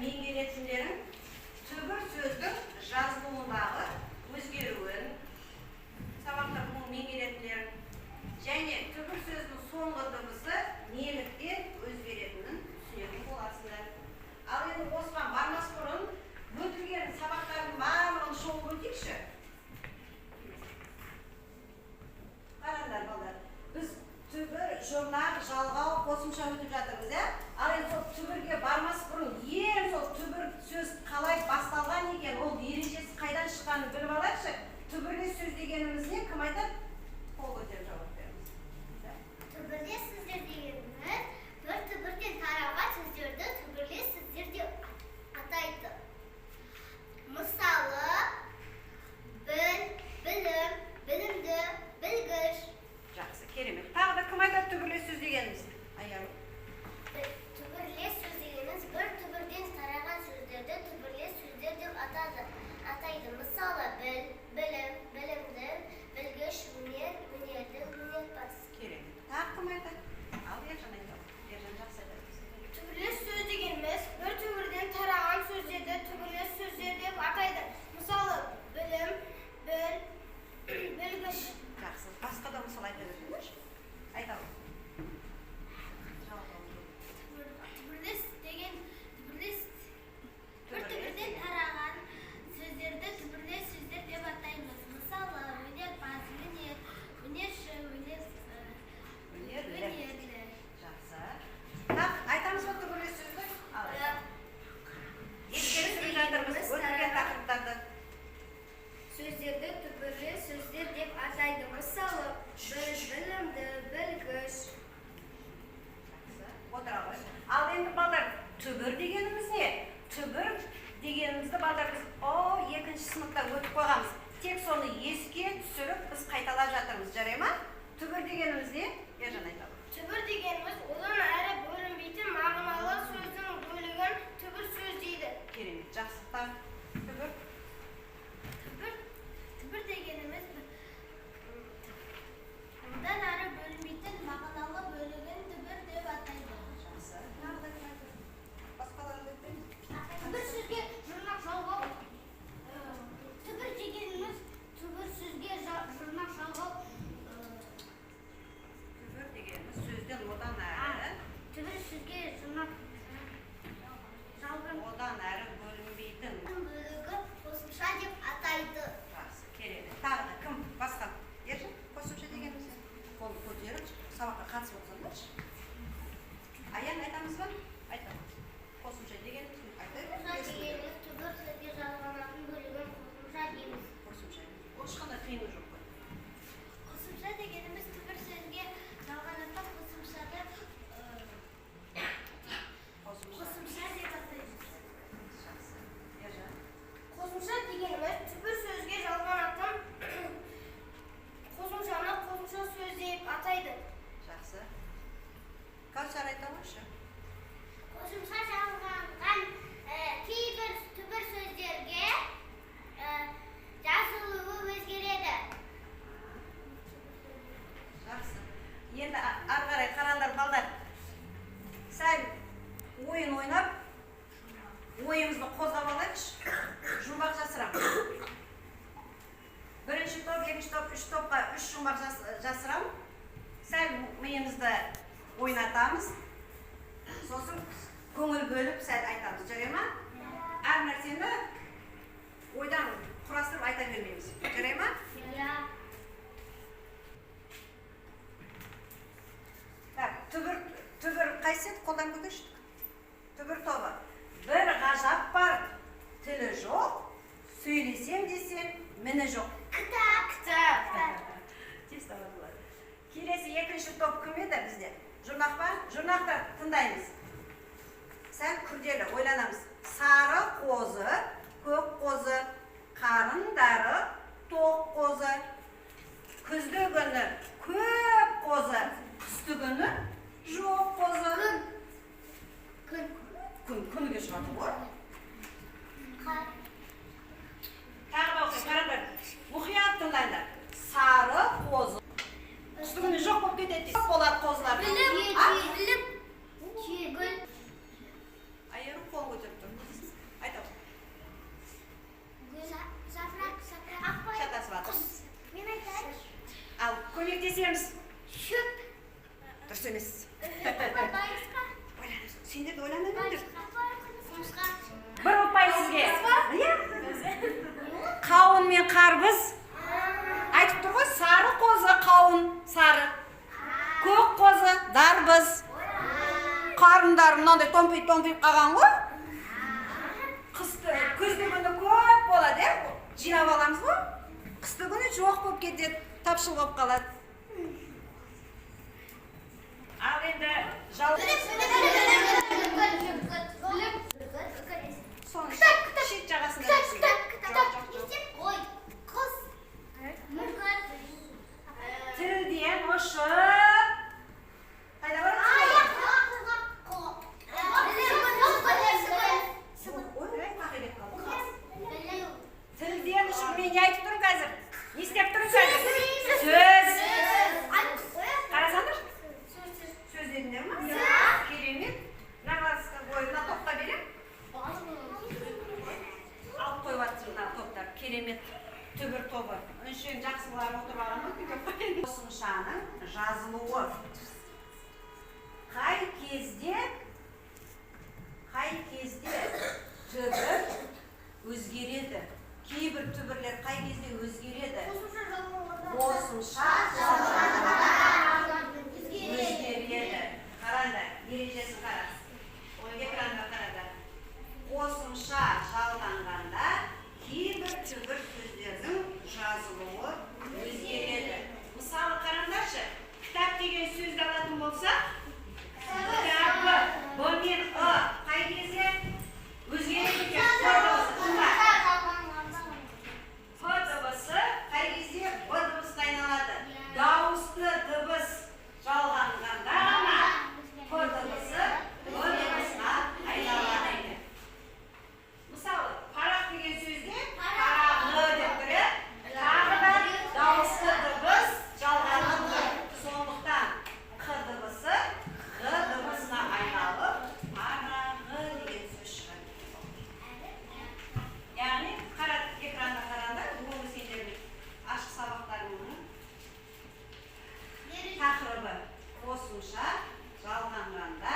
Меңгеретіндерің түбір сөздің жазылуындағы өзгеруін, сабақта бүгін меңгеретіндерің және түбір сөздің соңғы дыбысы неліктен өзгеретінін түсінетін боласыңдар. Ал енді осыған бармас бұрын өтілген сабақтардың барлығын шолып өтейікші. Қараңдар, балалар, біз түбір, жұрнақ, жалғау, қосымша өтіп жатырмыз, иә? Ал енді сол түбірге бармас бұрын ең сол түбір сөз қалай басталған екен, ол ережесі қайдан шыққанын біліп алайықшы. Түбірлес сөз дегеніміз не? Кім айтады? Қол көтеріп жауап беріңіз. Түбірлес сөздер дегеніміз бір түбірден тараған сөздерді түбірлес сөздер деп атайды. Мысалы, біл, білім, білімді, білгіш. Жақсы, керемет. Тағы да кім айтады түбірлес сөз дегеніміз? Аяру. Түбірлес сөз дегеніміз бір түбірден тараған сөздерді түбірлес сөздер деп атайды. Мысалы, біл, білім, білімді, білгіш, өнер, өнерді, өнерпаз. Керемет. Тағы кім айтады? Ал Ержан айтады. Ержан жақсы айтады. Түбірлес сөз дегеніміз бір түбірден тараған сөздерді түбірлес сөздер деп атайды. Мысалы, білім, біл, білгіш. Жақсы. Басқа да мысал айта беріңдерші. Айта ғой. Түбірлес деген түбірлес бір түбірден тараған сөздерді түбірлес сөздер деп атаймыз. Мысалы, өнерпаз, өнер, өнерші, өнер, Өнерлі. өнерлі. Жақсы. Тағы айтамыз ба түбірлес сөзді? Ал. Еске түсіріп жатырмыз өтілген тақырыптарды. Сөздерді түбірлес сөздер деп атайды. Мысалы, біл, білімді, білгіш. Жақсы. Отыра ғой. Ал енді, балдар, түбір дегеніміз не? Түбір дегенімізді, балдар, біз екінші сыныпта өтіп қойғанбыз. Тек соны еске түсіріп, біз қайталап жатырмыз, жарай ма? Түбір дегеніміз не? Ержан айтады. Түбір дегеніміз одан әрі бөлінбейтін мағыналы сөздің бөлігін түбір сөз дейді. Керемет, жақсы. Тағы түбір. Түбір дегеніміз одан әрі бөлінбейтін мағыналы бөлігін түбір деп атайды. Жақсы. Тағы да кім айтады? Басқаларды өтпейміз. Түбір сөзге жұрнақ жалғау. Түбір дегеніміз түбір сөзге жұрнақ жалғау. Түбір дегеніміз сөзден одан әрі Түбір сөзге жұрнақ жалған одан әрі бөлінбейтін. бөлігі қосымша деп атайды. Жақсы, керемет. Тағы да кім басқа? Ержан, қосымша дегеніміз не? Қолды көтеріп, сабаққа қатысып отырсаңдаршы. Аян, айтамыз ба? Айтамыз. Қосымша дегеніміз не? Айта бер. Қосымша дегеніміз түбір сөзге жалғанатын бөлігін қосымша дейміз. Қосымша. Ол ешқандай қиыны жоқ қой. Қосымша дегеніміз түбір сөзге жалғанатын қосымшаны Қосымша. қосымша деп атаймыз. Жақсы. Ержан. Қосымша дегеніміз түбір сөзге жалғанатын қосымшаны қосымша сөз деп атайды. Жақсы. Кәусар, айта қойшы. Қосымша жалғанған кейбір түбір сөздерге жазылуы өзгереді. Жақсы. Енді ары қарай қараңдар, балдар. Сәл ойын ойнап, ойымызды қозғап алайықшы. Жұмбақ жасырамыз. Бірінші топ, екінші топ, үш топқа үш жұмбақ жасырамын. Сәл миымызды ойнатамыз. Сосын көңіл бөліп сәл айтамыз, жарай ма? Әр нәрсені ойдан құрастырып айта бермейміз. Жарай ма? Иә. Так, түбір қайсы еді? Қолдан көтерші. Түбір тобы. Бір ғажап бар, тілі жоқ, сөйлесем десем, міні жоқ. Кітап. Кітап. Тез табады. Келесі екінші топ кім еді бізде? Жұрнақ па? Жұрнақты тыңдаймыз. Сәл күрделі ойланамыз. Сары қозы, көк қозы, қарындары тоқ қозы. Күзді күні көп қозы, қысты күні жоқ қозы. Күн. Күн күніге шығады ғой. Қар. Тағы да оқиық, қараңдар. Мұқият тыңдаңдар. Сары қозы. Қысты күні жоқ болып кетеді дейді. Болады қозылар. Білім. А? Білім. Түйегүл. Айыру қол көтеріп тұр. Мынандай томпиып томпиып қалған ғой. Қысты, күзді күні көп болады, иә, жинап аламыз ғой. Қысты күні жоқ болып кетеді, тапшыл болып қалады. Ал енді соны шет жағасында берсін. Жоқ, жоқ, жоқ. Тілден ұшып қайда барады? Ой, тағы келіп қалды. Тілден ұшып, мен не айтып тұрмын қазір? Не істеп тұрмын қазір? Сөз. Қарасаңдаршы. Сөз дедіңдер ма? Керемет. Мына классқа ой, мына топқа беремін. Алып қойып жатыр мына топтар. Керемет. Түбір тобы. Үшең жақсылар отырып алған ғой. Қосымшаның жазылуы. Қай кезде түбір өзгереді? Кейбір түбірлер қай кезде өзгереді? Қосымша өзгереді. Қараңдар, ережесін қара. Ой, экранға қараңдар. Қосымша жалғанғанда кейбір түбір сөздердің жазылуы өзгереді. Мысалы, қараңдаршы, кітап деген сөзді алатын болсақ, кітабы, б мен ы қай кезде өзгереді екен? П дыбысы, тыңда. П дыбысы қай кезде б дыбысына айналады? Дауысты дыбыс жалғанғанда ғана п дыбысы б дыбысына айналады екен. Мысалы, парақ деген сөзде парағы деп тұр, иә? Тағы да дауысты дыбыс жалғанып тұр. Сондықтан қ дыбысы ғ дыбысына айналып, парағы деген сөз шығады. Яғни, қара, экранға қараңдар, бүгінгі сендердің ашық сабақтарыңның тақырыбы: қосымша жалғанғанда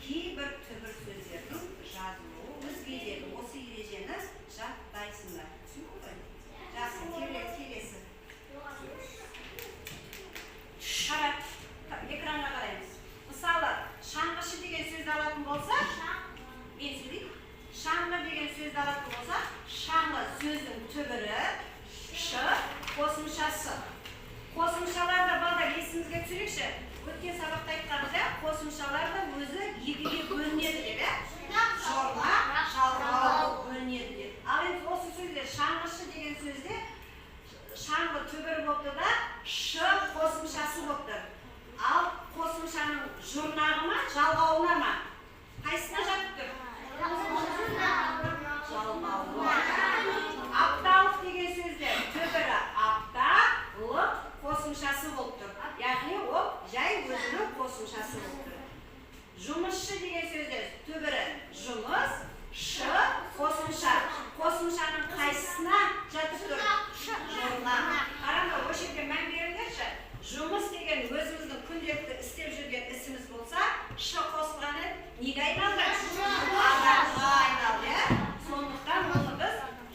кейбір түбір сөздердің жазылуы өзгереді. Осы ережені жаттайсыңдар. Түсіндің ғой? Жақсы, келесі. Қара, экранға қараймыз. Мысалы, шаңғышы деген сөзді алатын болсақ, мен сөйлейін. Шаңғы деген сөзді алатын болсақ, шаңғы сөздің түбірі ш, қосымшасы. Қосымшаларды, балдар, есімізге түсірейікші. Өткен сабақта айтқанбыз, иә, қосымшалар да өзі екіге бөлінеді деп, иә? Жұрнақ, жалғау бөлінеді деп. Ал енді осы сөзде, шаңғышы деген сөзде шаңғы түбір болыпты да, ш қосымшасы болып тұр. Ал қосымшаның жұрнағы ма, жалғауына ма? Қайсысына жатып тұр? Жалғауы. Апталық деген сөзде түбірі апта, лық қосымшасы болып тұр. Яғни ол жай өзінің қосымшасы болып тұр. Жұмысшы деген сөзде түбірі жұмыс, ш қосымша. Қосымшаның қайсысына жатып тұр? Жұрнақ. Қараңдар, осы жерге мән беріңдерші. Жұмыс деген өзіміздің күнделікті істеп жүрген ісіміз болса, ш қосылғаны неге айналды? Адамға айналды, иә? Сондықтан оны біз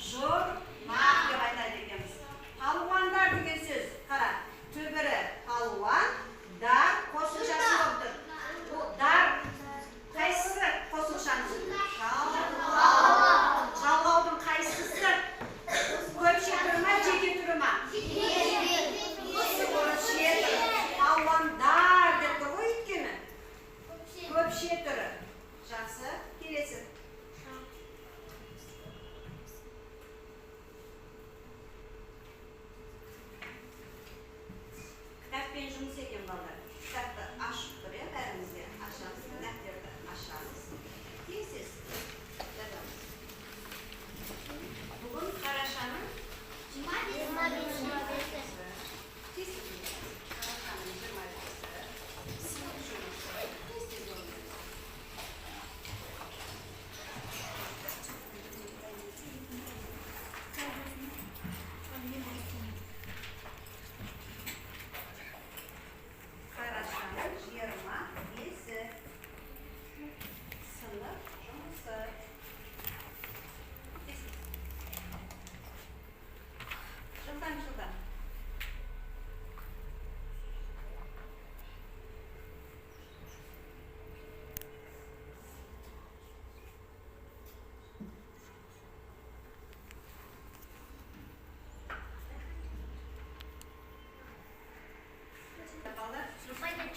жұрнақ деп айтады екенбіз. Палуандар деген сөз, қара, түбірі палуан, дар қосымшасы болып тұр. Ол дар қайсысы қосымшаның? Жалғау. Жалғаудың қайсысы? Көпше түрі ма, жеке түрі ма? Көпше түрі. Палуандар деп тұр ғой өйткені. Көпше түрі. Жақсы, келесі. Кітаппен жұмыс екен, балдар. Кітапты ашып тұр, иә, бәрімізге ашамыз, дәптерді ашамыз. Тез-тез жазамыз. Бүгін қарашаның тез-тез қарашаның 25-і. Сынып жұмысы. Тез-тез орындаймыз.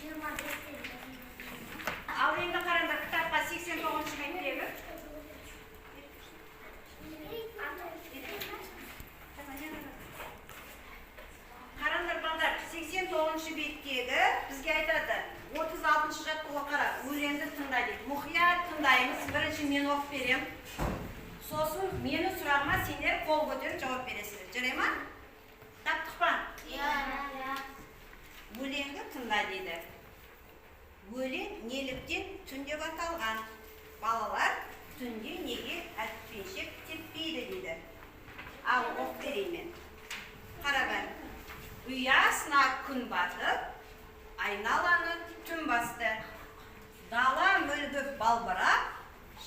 25 теңге. Ал енді қараңдар, кітапқа 89 беттегі. Қараңдар, балдар, 89 беттегі бізге айтады, 36 жаттығуға қара, өлеңді тыңда дейді. Мұқият тыңдаймыз. Бірінші мен оқып берем. Сосын мені сұрағыма сендер қол көтеріп жауап бересіздер. Жарай ма? Таптық па? Иә. Өлеңді тыңда дейді. Өлең неліктен түн деп аталған? Балалар түнде неге әтпеншек теппейді дейді. Ал оқып берейін мен. Қара бәрі. Ұясына күн батып, айналаны түн басты. Дала мүлгіп балбырап,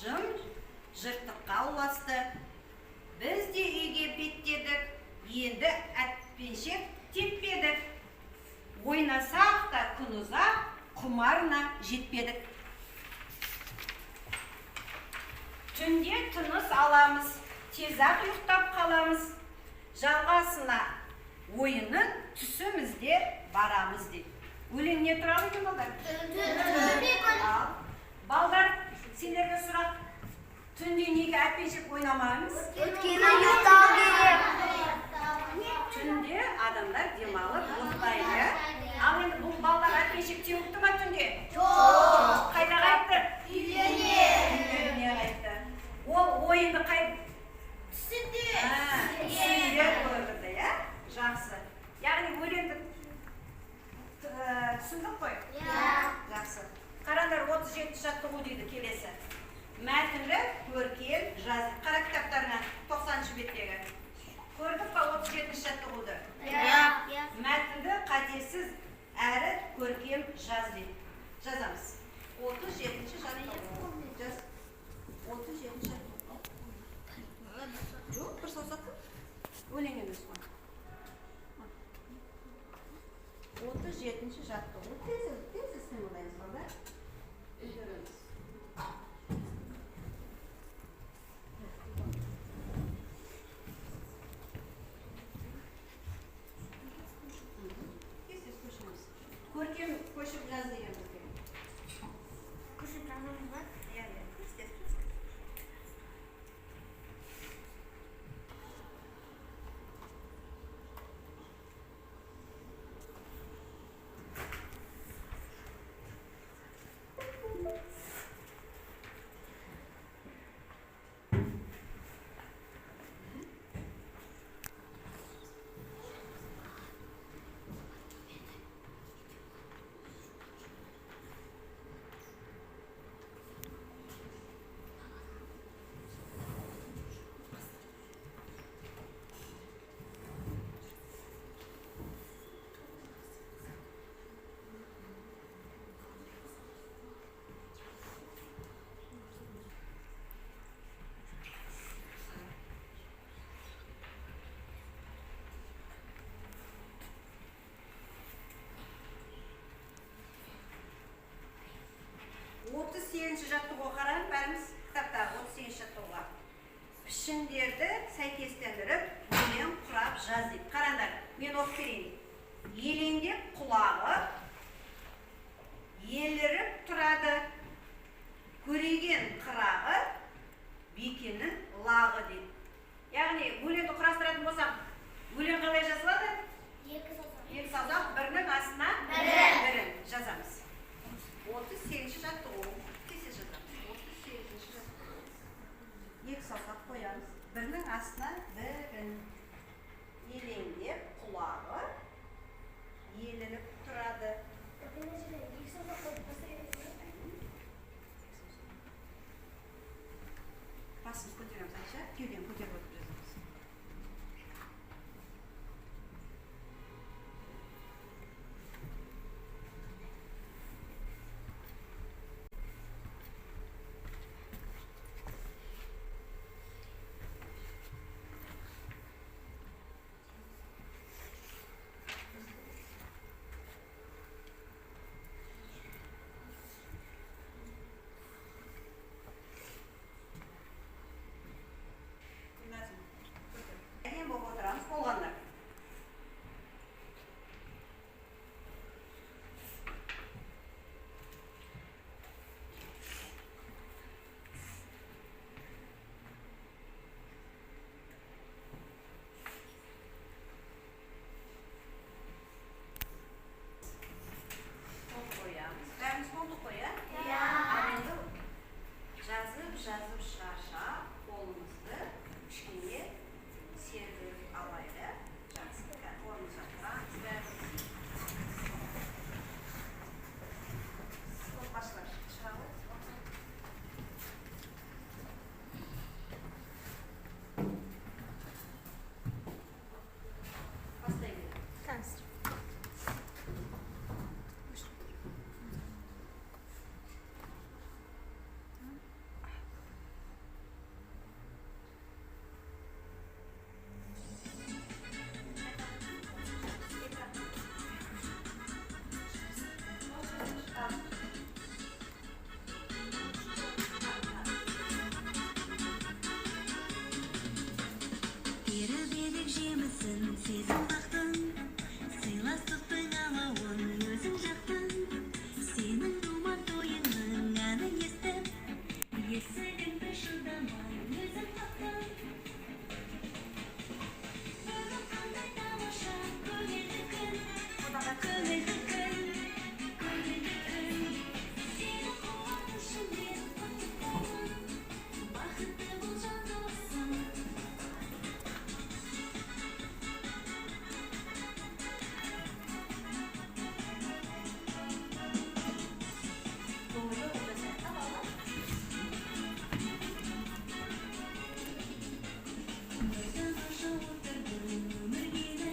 жым жыртыққа ұласты. Біз де үйге беттедік, енді әтпеншек теппедік. Ойнасақ та күн ұзақ, құмарына жетпедік. Түнде тыныс аламыз, тез-ақ ұйықтап қаламыз. Жалғасына ойынын түсімізде барамыз дейді. Өлең не туралы екен, балдар? Ал, балдар, сендерге сұрақ. Түнде неге әтпеншек ойнамаймыз? Өйткені ұйықтау керек. Түнде адамдар демалып ұйықтайды. Ал енді бұл балалар әтпеншек теуіпті ма түнде? Жоқ. Қайда қайтты? Үйлеріне. Үйлеріне қайтты. Ол ойынды қай Түсінде. Түсінде көрді, иә? Жақсы. Яғни өлеңді түсіндік қой? Иә. Жақсы. Қараңдар, 37 жаттығу дейді келесі. Мәтінді көркем жаз. Қара кітаптарыңа 90 беттегі. Көрдік па 37 жаттығуды? Иә. Мәтінді қатесіз әрі көркем жаз дейді. Жазамыз. 37 жаттығу. Жаз. 37 жаттығу. Жоқ, бір саусақ. Өлең емес қой. 37 жаттығу. Тез тез қимылдаймыз, балдар. Үлгереміз. Тез тез көшеміз. Көркем көшіп жаз деген бізге. Көшіп жазамыз ба? Иә, иә, тез тез тез. 38 жаттығуға қараңыз, бәріміз кітаптағы 38 жаттығуға. Пішіндерді сәйкестендіріп, өлең құрап жаз дейді. Қараңдар, мен оқып берейін. Елеңдеп құлағы, еліріп тұрады, көреген қырағы, бекенің лағы дейді. Яғни өлеңді құрастыратын болсақ, өлең қалай жазылады? Екі саусақ. Екі саусақ бірінің астына Бірі. бірін жазамыз. 38 жаттығу. Тез жазамыз. 38 жаттығу. Екі саусақ қоямыз. Бірінің астына бірін. Елеңдеп құлағы еліріп тұрады. Екі саусақ қойып бастаймыз. Басымызды көтереміз, Айша. Кеудені көтеріп отырып жазамыз. Шаршап, қолымызды кішкене сергітіп алайық, иә? Жақсы, орнымызға тұрамыз бәріміз. Отбасылар шыға ғой. Бастай берейік. Теріп едік жемісін сезім бақтың, сыйластықтың алауын өзің жақтың. Сенің думан тойыңның әнін естіп, есігіңді шыдамай өзім қақтым. Бүгін қандай тамаша көңілді күн, көңілді күн, көңілді күн. Сені қуанышыңмен құттықтаймын, бақытты бол жан досым. Көңілді болып жасайық та, балалар. Бір тамаша отырдың өміргені,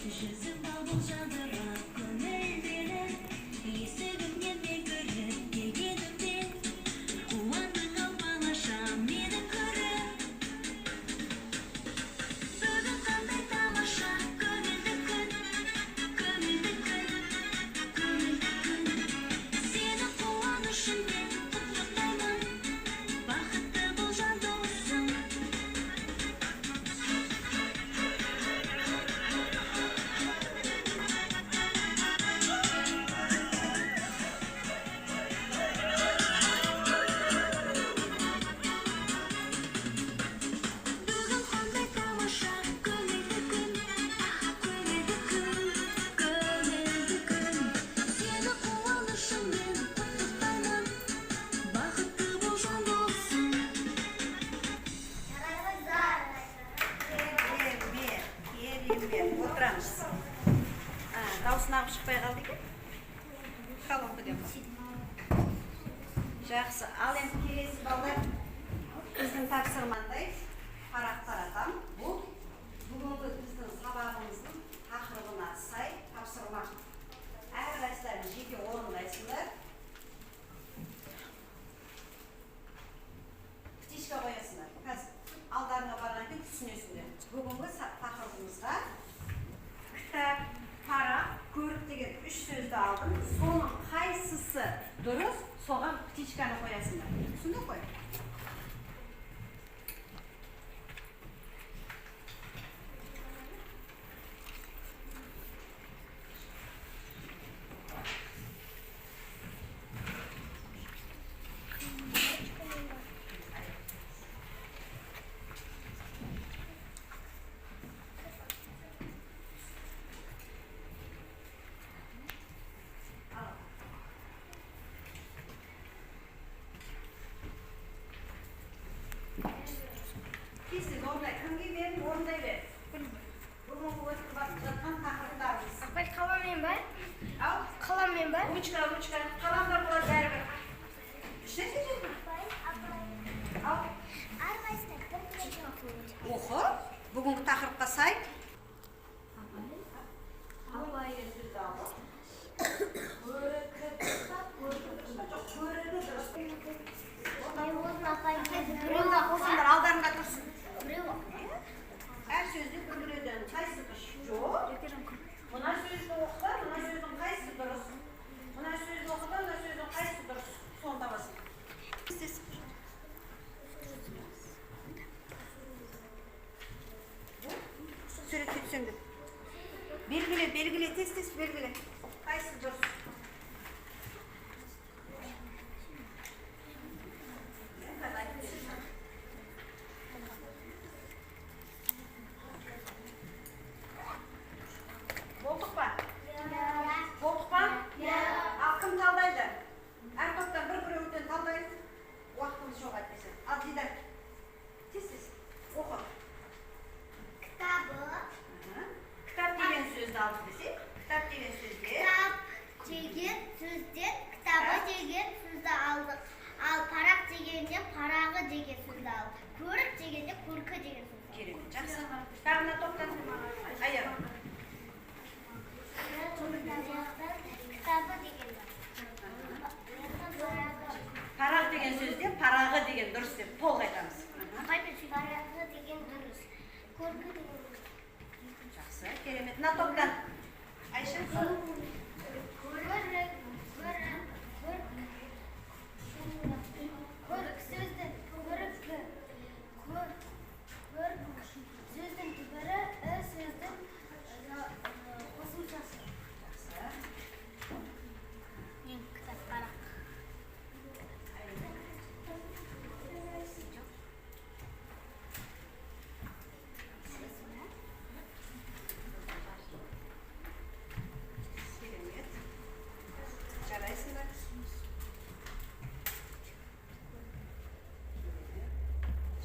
жүзің бал-бұл жадырап көңілденіп, есігіңнен мен кіріп келгенімде, қуандың ау балаша мені көріп. Бүгін қандай тамаша көңілді күн, көңілді күн, көңілді күн. Сені қуанышыңмен құттықтаймын, бақытты бол жан досым. Бүгін қандай тамаша көңілді күн, көңілді күн, көңілді күн. Сені қуанышыңмен құттықтаймын, бақытты бол жан досым. Жарайсыздар. Керемет, керемет. Отырамыз. Дауысы нағып шықпай қалды екен. Колонкадан. Жақсы. Ал енді келесі, балалар, біздің тапсырмандай парақ таратамын. Бұл бүгінгі біздің сабағымыздың тақырыбына сай тапсырма. Әрқайсыларың жеке орындайсыңдар. Птичка қоясыңдар. Қазір алдарына барғаннан кейін түсінесіңдер. Бүгінгі тақырыбымызға кітап, парақ, көрік деген үш сөзді алдым. Соның қайсысы дұрыс, соған птичканы қоясыңдар. Түсіндің ғой? Ал. Тез тез орындай. Кімге бердім, орындай бер. Бүгінгі өтіп жатқан тақырыптарымыз. Апай, қаламмен ба? Ал, Қаламмен ба? Ручка, ручка, қаламдар болады бәрібір. Ешнәрсе жоқ. Апай, апай. Ал, Әрқайсысына бір бір. оқы. Бүгінгі тақырыпқа сай. Апай деген сөзді алдық. Көрікі дұрыс па? Көрікі дұрыс па? Жоқ, көрігі дұрыс. Мен өзім апай. Онда қосыңдар, алдарыңда тұрсын. Біреу. Әр сөзде бір біреуден қайсысы дұрыс? Жоқ. Мына сөзді оқы да, мына сөздің қайсысы дұрыс? Мына сөзді оқы да, мына сөздің қайсысы дұрыс? Соны табасың. Тез. Суретке түсемін деп. Белгіле, белгіле, тез тез белгіле. Қайсысы дұрыс? Қазір айтып беремін. Болдық па? Болдық па? Ал кім талдайды? Әр топтан бір біреуден талдаймыз. Уақытымыз жоқ әйтпесе. Ал, Дидар. Ал көрік дегенде көркі деген сөз. Керемет, жақсы. Тағы мына топтан. Аяр. Кітабы деген бар. Парақ деген сөзде парағы деген дұрыс деп толық айтамыз. Парағы деген дұрыс. Көркі деген дұрыс. Жақсы, керемет. Мына топтан. Айша. Көрік, көрік, көрік сөздің көрік, көрік сөздің түбірі, і сөздің қосымшасы. Жақсы. Мен кітап парақ. Керемет. Жарайсыңдар.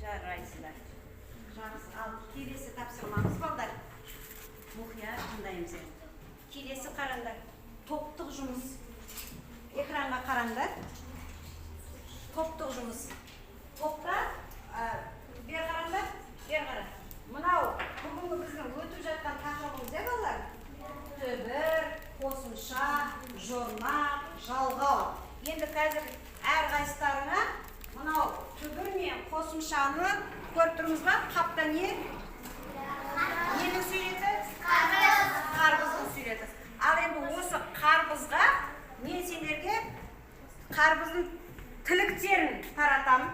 Жарайсыңдар. Жақсы. Ал келесі тапсырмамыз, балдар. Мұқият тыңдаймыз енді. Келесі, қараңдар. Топтық жұмыс. Экранға қараңдар. Топтық жұмыс. Топта, бері қараңдар, бері қара. Мынау бүгінгі біздің өтіп жатқан тақырыбымыз, иә, балалар? Түбір, қосымша, жұрнақ, жалғау. Енді қазір әрқайсыларыңа мынау түбір мен қосымшаны көріп тұрмыз ба? Қапта не? Ненің суреті? Қарбыздың суреті. Ал енді осы қарбызға мен сендерге қарбыздың тіліктерін таратамын.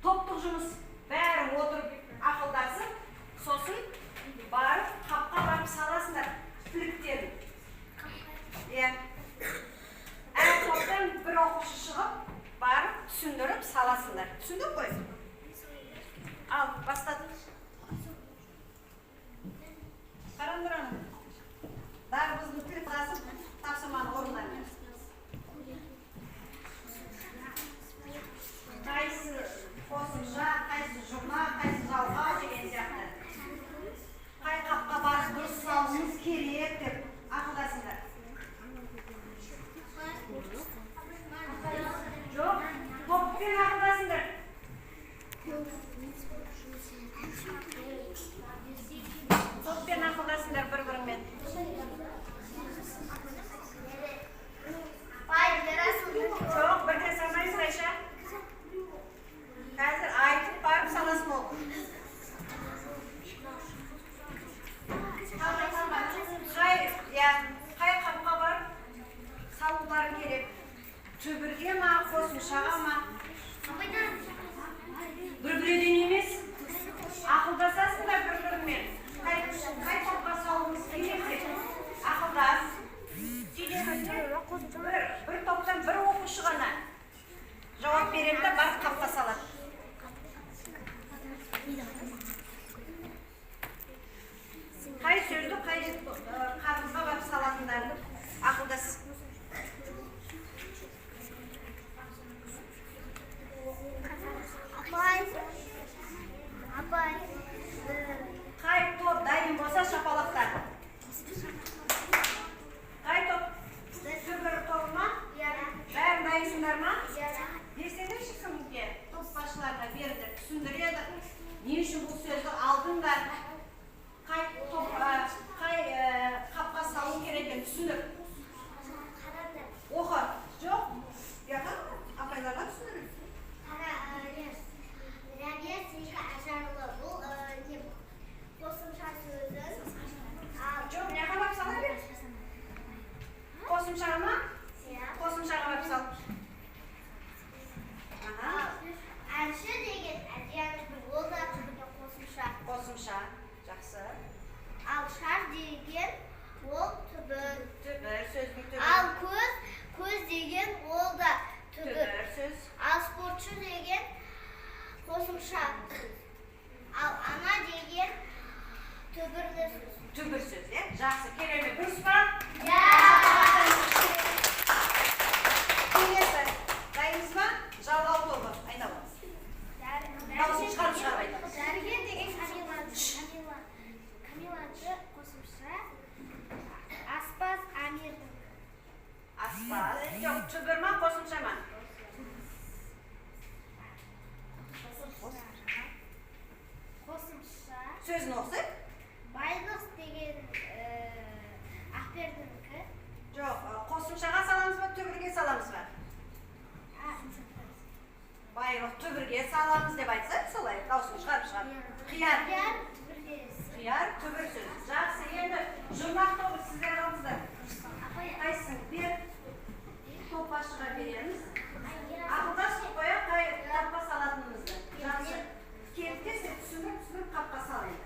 Топтық жұмыс, бәрің отырып ақылдасып, сосын барып қапқа барып саласыңдар тіліктерін. Иә. Әр топтан бір оқушы шығып, барып түсіндіріп саласыңдар. Түсіндің ғой? Ал, бастадық. Қараңдар ана. Дарбыздың тілік басып, тапсырманы орындаймыз. Қайсы қосымша, қайсы жұрнақ, қайсы жалғау деген сияқты. Қай қапқа барып дұрыс салуымыз керек деп ақылдасыңдар. Жоқ, топпен ақылдасыңдар. Топпен ақылдасыңдар бір-біріңмен. Жоқ, бірден салмайсың, Айша. Қазір айтып барып саласың ол. Салма, салма. Қай, иә, қай қапқа барып салуларың керек? Түбірге ма, қосымшаға ма? Бір-біреуден емес. Ақылдасасыңдар бір-біріңмен. Қай қапқа салуымыз керек деп. Ақылдас. Сөйтесің де, бір топтан бір оқушы ғана жауап береді да барып қапқа салады. Қай сөзді қай қарбызға барып салатындарыңды ақылдас. Апай, апай, Қай топ дайын болса, шапалақтар. Қай топ? Түбір тобы ма? Бәрін дайынсыңдар ма? Берсеңдерші кімге? Топ басшыларына беріңдер, түсіндіреді. Не үшін бұл сөзді алдыңдар? Қай топ, қай қапқа салу керек екенін түсіндір. Оқы. Жоқ? Яға, апайларға түсіндір. Рабия сенікі ажарлы. Бұл не, қосымша сөзі. Ал Жоқ, мына барып сала бер. Қосымшаға ма? Иә. Қосымшаға барып сал. Аха, Әнші деген Әлияның, ол да түбірі қосымша. Қосымша. Жақсы. Ал шар деген ол түбір. Түбір, сөздің түбірі. Ал көз, көз деген ол да түбір. Түбір сөз. Ал спортшы деген қосымша сөз. Ал ана деген түбірлі сөз. Түбір сөз, иә? Жақсы, керемет. Дұрыс па? Иә. Келесі. Дайынбыз ба? Жалғау тобы. Айналамыз. Дауысын шығарып шығарып айтамыз. Дәрігер деген Камила, Камилашы қосымша, аспаз Амирдің. Аспаз. Жоқ, түбір ма, қосымша ма? Түбірге саламыз деп айтса, солай дауысын шығарып шығарып. Қияр. Қияр түбірлес. Қияр түбір сөз. Жақсы, енді жұрнақ тобы, сіздер алыңыздар. Қайсысын бер? Топ басшыға береміз. Ақылдасып қояйық қай қапқа салатынымызды. Жақсы. Келіп тез түсіндіріп түсіндіріп қапқа сал енді.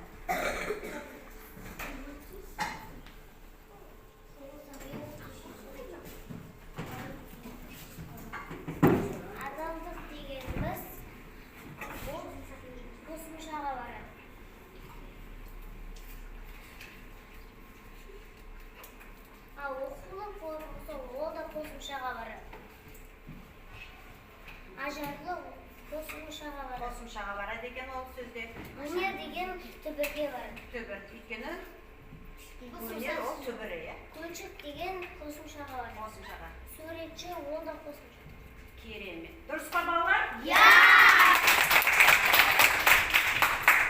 Адалдық дегеніміз ол қосымшаға барады. Ал оқулық болса, ол да қосымшаға барады. Ажарлы қосымшаға барады. Қосымшаға барады екен ол сөзде. Өнер деген түбірге барады. Түбір. Өйткені өнер ол түбірі, иә? Көлшік деген қосымшаға барады. Қосымшаға. Суретші, ол да қосымша. Керемет. Дұрыс па, балалар? Иә!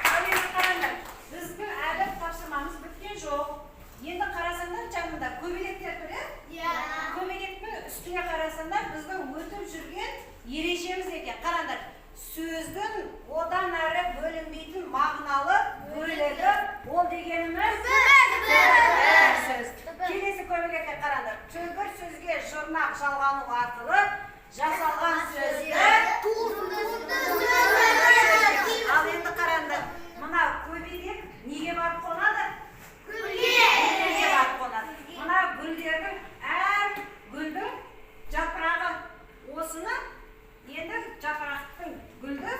Ал енді қараңдар, біздің әлі тапсырмамыз біткен жоқ. Енді қарасаңдар, жанында көбелектер тұр, иә? Иә. Көбелектің үстіне қарасаңдар, біздің өтіп жүрген ережеміз екен. Қараңдар, сөздің одан әрі бөлінбейтін мағыналы бөлігі ол дегеніміз түбір сөз. Келесі көбелекке қараңдар. Түбір сөзге жұрнақ жалғану арқылы жасалған сөзді. Ал енді қараңдар, мына көбелек неге барып қонады? Гүлге барып қонады. Мына гүлдердің, әр гүлдің жапырағы, осыны енді жапырақтың гүлді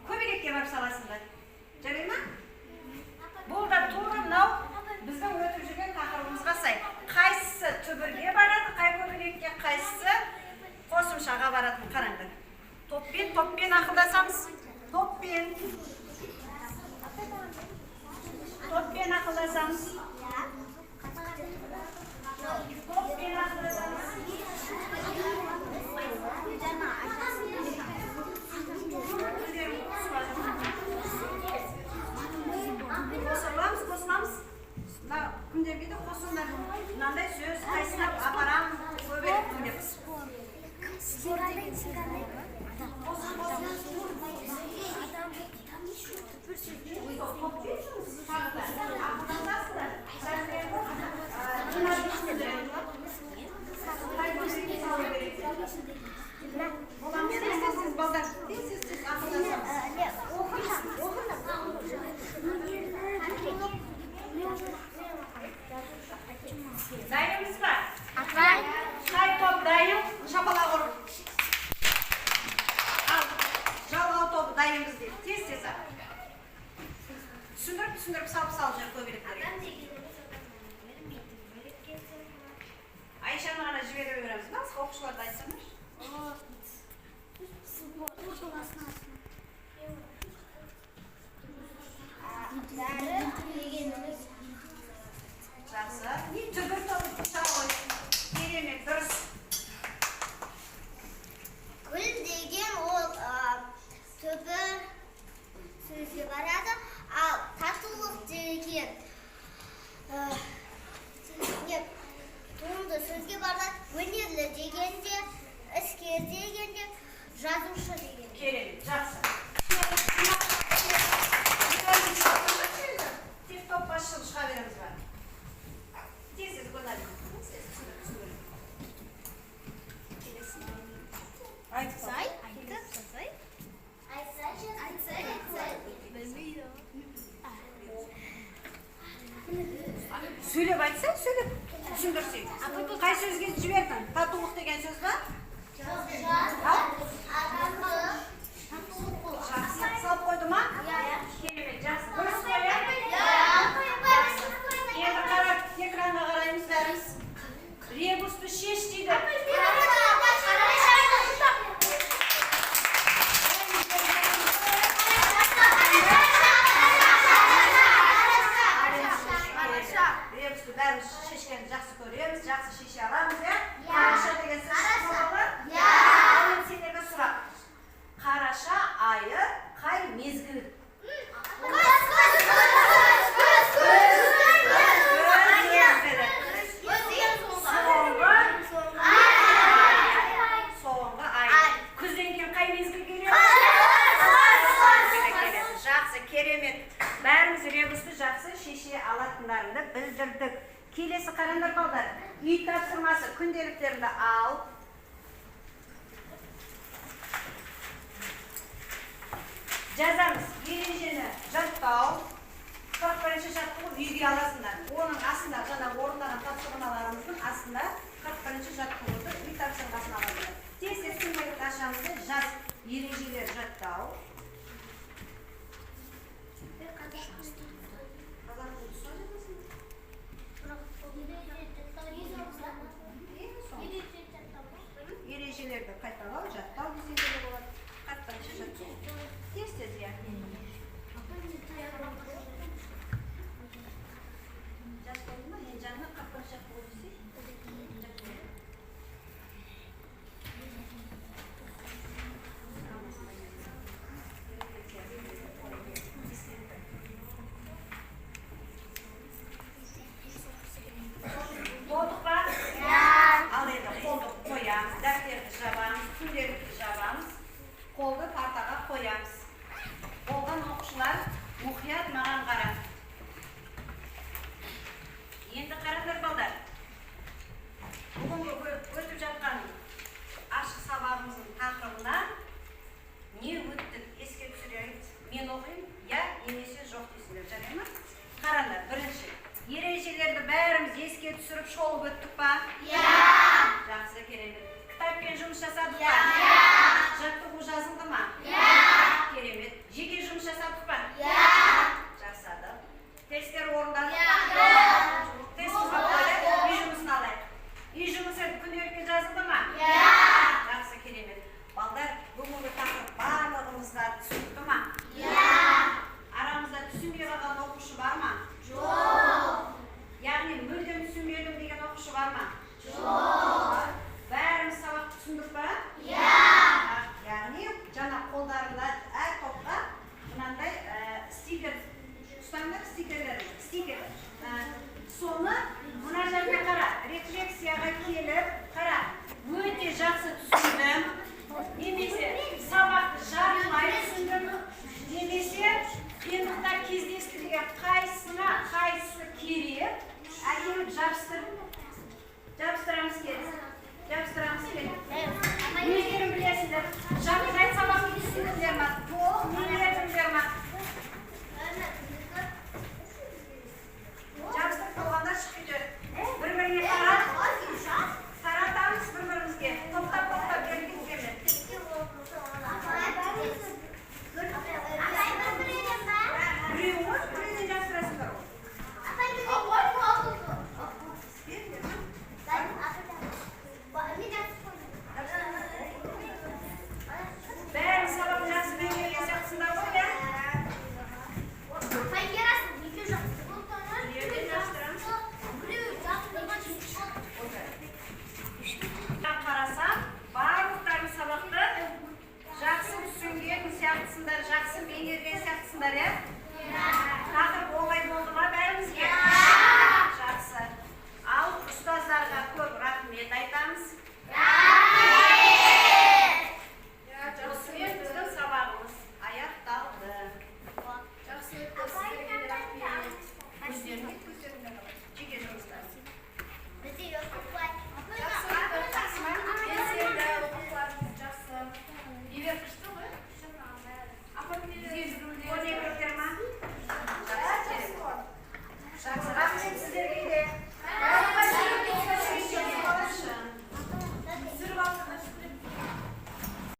көбелекке барып саласыңдар. Жарай ма? Бұл да тура мынау біздің өтіп жүрген тақырыбымызға сай. Қайсысы түбірге барады, қай көбелекке, қайсысы қосымшаға баратын, қараңдар. Топпен, топпен ақылдасамыз. Топпен. Топпен ақылдасамыз. Топпен ақылдасамыз. Гүлдерің қосыламыз, қосыламыз. Мына кімдерге де қосыңдар. Мынандай сөз қайсысына апарамын көбелектің деп. Қосын, қосын. Топпен жүріңіз, тағы да. Ақылдасасыздар. Қазір енді, мына түсіндіремін. Қай көбелекке салу керек? Боламыз, тез, тез, тез, балдар. Тез, тез, тез ақылдасамыз. Дайынбыз ба? Қай топ дайын? Шапалақ ұрып. Ал, жалғау тобы дайынбыз дейді. Тез, тез ақ. Түсіндіріп, түсіндіріп салып салып жүр көбелектерге. Адам дегеніміз білмейтін бөлек. Айшаны ғана жібере береміз ба? Басқа оқушыларды айтсаңдаршы. Дәрі дегеніміз Жақсы. Түбір тобы шыға ғой. Керемет, дұрыс. Гүл деген ол түбір сөзге барады, ал татулық деген не, туынды сөзге барады, өнерлі деген де, іскер деген де, жазушы деген де. Керемет, жақсы. Тек топ басшылық шыға береміз ба? Тез, тез, Гүлнар. Тез, тез, түсіндір, түсіндір. Келесі. Айтсай. Айтсай. Айтсайшы, айтсай, айтсай. Білмейді. Сөйлеп айтса, сөйлеп түсіндірсең. Қай сөзге жібердің? Татулық деген сөз ба? Ал? Адамдық, татулық ол. Жақсы. Салып қойды ма? Иә. Керемет, жақсы. Дұрыс қой, иә? Иә. Енді қарап, экранға қараймыз бәріміз. Ребусты шеш дейді. Ребусты бәріміз шешкенді жақсы көреміз, жақсы шеше аламыз, иә? Иә. Қараша деген сөз шықты ма, балалар? Иә. Ал енді сендерге сұрақ. Қараша айы қай мезгіл? Күз мезгілі. Соңғы, соңғы ай. Күзден кейін қай мезгіл келеді? Керемет. Бәріміз ребусты жақсы шеше алатындарыңды білдірдік. Келесі, қараңдар, балдар. Үй тапсырмасы, күнделіктеріңді ал. Жазамыз. Ережені жаттау. 41 жаттығу үйге аласыңдар. Оның астында, жаңа орындаған тапсырмаларымыздың астында 41 жаттығуды, үй тапсырмасын аласыңдар. Тез тез күнделікті ашамыз да жаз. Ережелер жаттау. Қазақ тілі сол жазасың. Ең соңғы. Ережелерді қайталау, жаттау десең де болады. 41 жаттығу. Тез тез, иә. Жазып қойдың ба? Енді жанына 41 жаттығу десе. Жаттығу. Болдық па? Ал енді қолды қоямыз, дәптерді жабамыз, күнделікті жабамыз, қолды партаға қоямыз. Болған оқушылар, мұқият маған қара. Енді қараңдар, балдар. Бүгінгі өтіп жатқан ашық сабағымыздың тақырыбына не өттік, еске түсірейік. Мен оқимын, иә немесе жоқ дейсіңдер, жарай ма? Қараңдар, бірінші. Ережелерді бәріміз еске түсіріп, шолып өттік па? Иә. Жақсы, керемет. Кітаппен жұмыс жасадық па? Иә. Жаттығу жазылды ма? Иә. Керемет. Жеке жұмыс жасадық па? Иә. Жасадық. Тесттер орындадық Иә. па? Тест қойып, үй жұмысын алайық. Үй жұмысы күнделікке жазылды ма? Иә. Жақсы, керемет. Балдар, бүгінгі тақырып барлығымызға түсінікті ма? Иә. Арамызда түсінбей қалған оқушы бар ма? Жоқ. Яғни мүлдем түсінбедім деген оқушы бар ма? Жоқ. Бәріміз сабақты түсіндік па? Иә. Яғни жаңа қолдарында әр топқа мынандай стикер ұстаңдар, стикерлер, стикер. Соны мына жерге қара, рефлексияға келіп, қара, өте жақсы түсіндім, немесе сабақты жартылай түсіндім, немесе қиындықтар кездесті деген, қайсысына қайсысы керек, әкеліп жабыстырып, жабыстырамыз, кел, жабыстырамыз, кел. Өздерің білесіңдер, жартылай сабақты түсіндіңдер ма, толық меңгердіңдер ма? Жабыстырып болғандар шығып кетеді. Бір біріне қарап таратамыз, бір бірімізге топтап топтап беріп кеткенмен. Біреу ғой, біреуден жабыстырасыңдар ғой. Беріңдер. Бәрі сабақ жақсы меңгерген сияқтысыңдар ғой, иә? Біреуден жабыстырамыз. Қарасам, барлықтарың сабақты жақсы түсінген сияқтысыңдар, жақсы меңгерген сияқтысыңдар, иә?